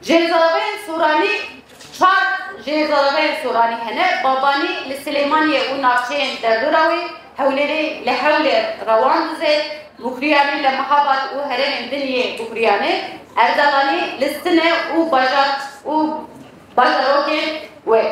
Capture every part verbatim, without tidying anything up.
Jêrzaraveyên Soranî, çar jêrzaraveyên Soranî hene. Babanî li Silêmaniyê û navçeyên derdora wê, Hewlêrê li Hewlêr, Rewandizê, Mukriyanî li Mehabad û herêmên din yê Mukriyanê, Erdelanî li Sine û bajar û bajarokên wê.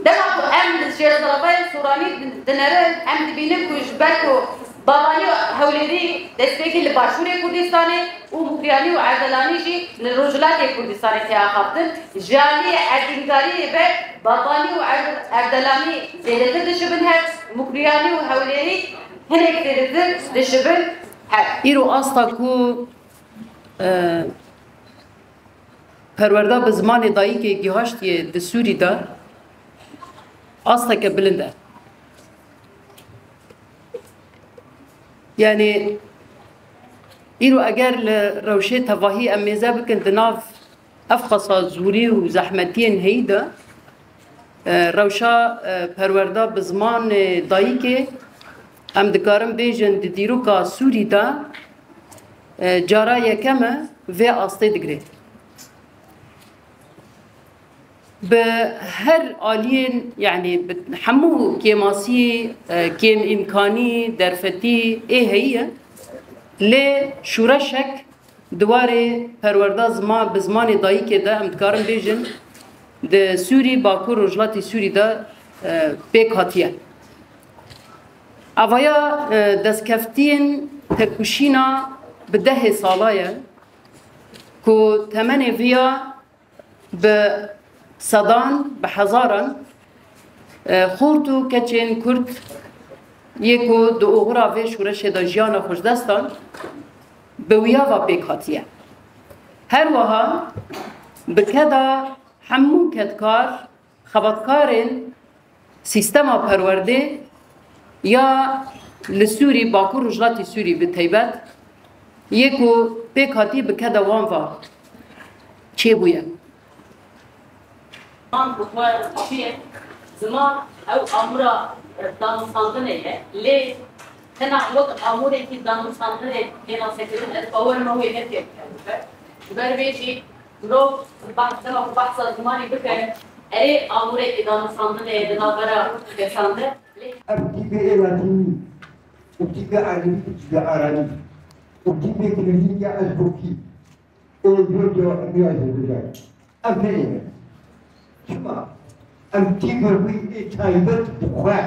Dema ku em li jêrzaravayên Soranî dinerin, em dibînin ku ji ber ku Babanî û Hewlêrî destpêkî li Başûrê Kurdistanê û Mukriyanî û Erdelanî jî li Rojhilatê Kurdistanê tê axaftin, ji aliyê erdîngariyê ve Babanî û Er-, Erdelanî zêdetir dişibin hev, Mukriyanî û Hewlêrî hinek zêdetir dişibin hev. Îro asta ku, e, perwerda bi zimanê dayikê gihaştiye di Sûrî de, asteke bilind e. Yani, îro eger li rewşê tevahî em mêze bikin di nav ev qasa zûrî û zehmetiyên heyî de, e, rewşa, e, perwerda bi zimanê dayikê, em dikarin bêjin di dîroka Sûrî de, e, cara yekem e vê astê digire. Bi her aliyên, yani bi hemû kêmasiyê, e, kêm îmkanî, derfetî ê heyî ye. Lê şûreşek di warê perwerda ziman, bi zimanê dayikê de, em dikarin bêjin, di Sûrî, Bakur, Rojhilatê Sûrî de, e, pêk hatiye. Avaya, e, destkeftiyên têkoşîna bi dehê sala ye ku temenê viya bi sedan, bi hezaran, e, xort û keçên Kurd yê ku di oxira vê şûreşê de jiyana xwe ji dest dan, bi wiya ve pêk hatiye. Her wiha bi keda hemû kedkar, xebatkarên sîstema perwerdê ya li Sûrî, Bakur Rojhilatê Sûrî bi taybet, yê ku pêk hatî bi keda wan ve çêbûye. Ziman bi xwe çi ye? Ziman ew amûra danûstandinê ye. Lê tena wek amûrekî danûstandinê pênasekirin, ez bawer me wê neke. Ji ber vê jî mirov behs, dema ku behsa zimanî bike, erê amûrekî danûstandinê ye di navbera kesan de. Lê Ev tîpê ê latînî û tîpê erebî, tîpê arabî û tîpê kirêlînke ez bokî ê zor cewabîya jê bide. Ev ne ê me. Çima? Em tîpê xwe ê taybet bi xwe